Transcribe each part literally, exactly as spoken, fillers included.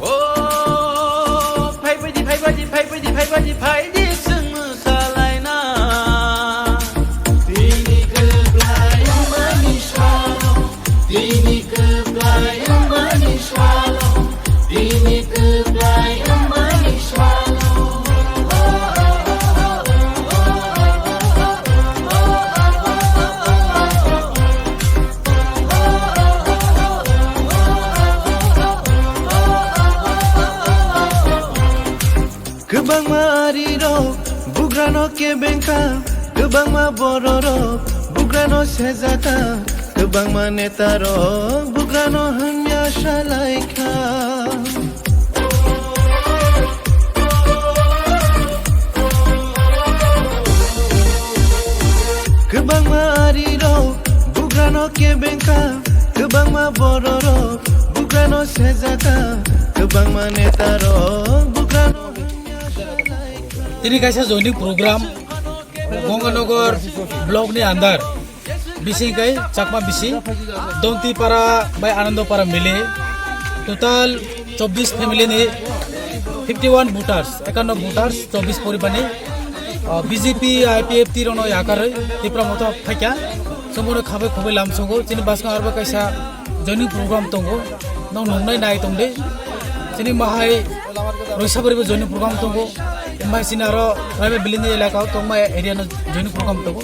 O, phai baidi, phai baidi, phai baidi, phai baidi, phai di, chwng mwsalaina. Tini kwplai wngmani salo, tini kwplai wngmani salo, tini kwplai wngmani salo. Kwbangma arirok bugrano kebengkha, kwbangma bororok bugrano sejata, kwbangma netarok bugrano hamya salaikha. Kwbangma arirok bugrano kebengkha, kwbangma bororok bugrano sejata, kwbangma netarok bugrano. Tini kaisa joining program Ganganagar block ni under. Bising kai Chakma bising, Dontipara bai Anandopara mile, total chobbish family ni fifty one voters, ekanno voters, chobbish poribar ni, ah, B J P, I P F T rokno yakarwi Tipra Motha phaikha, chwngbono khabai khubai lamsogo, chini bwskango arbo kaisa joining program tongo, nwng nungnai nai tongdi, chini mahai Roisabaribo joining program tongo, omo hai chini aro private building ni elaka o tongma area no joining program tongo.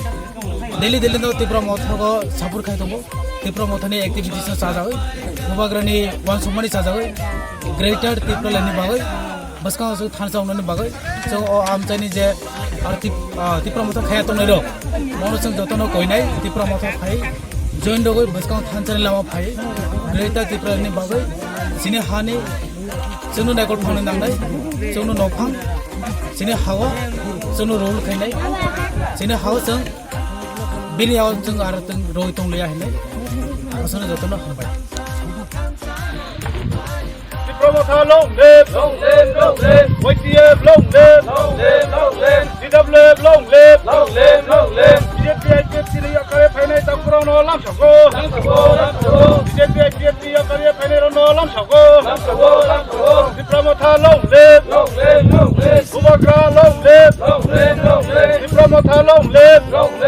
Daily daily no Tipra Motha go support khai tongo. Tipra Motha ni activities no chajagwi, Bubagra ni uansukmani chajagwi, Greater Tipraland ni bagwi, bwskango se thansa wngnani bagwi, chwng o amchaini je aro Tip-, ah, Tipra Motha khaya tongnai rok, mono chwng jotono koinai Tipra Motha phai join rogwi bwskango thansa ni lama phai, Greater Tipraland ni bagwi, chini hani chwngno naikol phangni nangnai, chwngno nokphang, chini hao chwngno rule khainai, chini hao chwng Bini yago chwng aro chwng roi tong liya hinwi. Aswkno jotono hambai. Tipra Motha long live! Long live, long live! Y T F long live! Long live, long live! T W F long live! Long live, long live! B J P I P F T ni yakari phainai takurokno lamsogo! Lamsogo, lamsogo! B J P I P F T ni yakari phainai rokno lamsogo! Lamsogo, lamsogo! Tipra Motha long live! Long live, long live! Bubagra long live! Long live, long live! Tipra Motha long live! Long live!